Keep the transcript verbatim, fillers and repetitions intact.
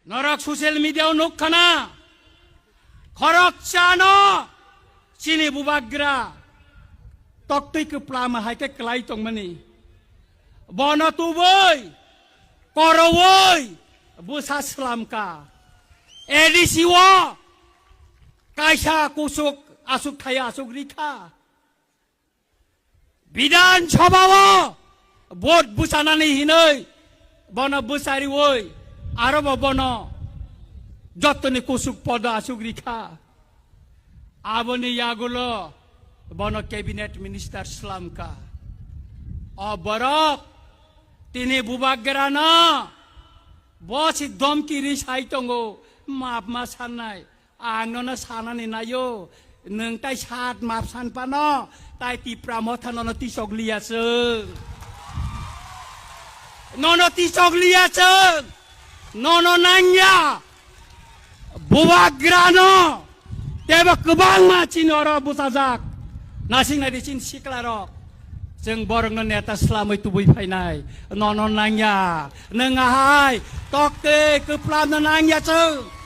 Norok social media o nuk khana, khoroksa no chini bubagra toktwi kwplama hai khe kwlai tongmani. Bono tubui, korowoi, bwsa slamka. A D C o kaisa kusuk asuk thaya asuk rikha. Bidhan Sabha o vote bwchanani hinwi bono bwchariwi aro bo bono jottoni kusuk podo asuk rikha. Aboni yagulo bono cabinet minister slamka. O borok tini bubagrano bo si domki ri sai tongo, map ma sannai. Ang nono sanani naio, nwng tai sat map san pano, tai Tipra Motha nono tisok liya chwng. Nono tisok liya chwng. Nono nangya. Bubagrano tebo kwbangma chini oro bwchajak. Nasing nai di chini siklarok. Chwng borokno neta slamwi tubui phainai. Nono nangya. Nwng ahai toktwi kwplamno nangya chwng.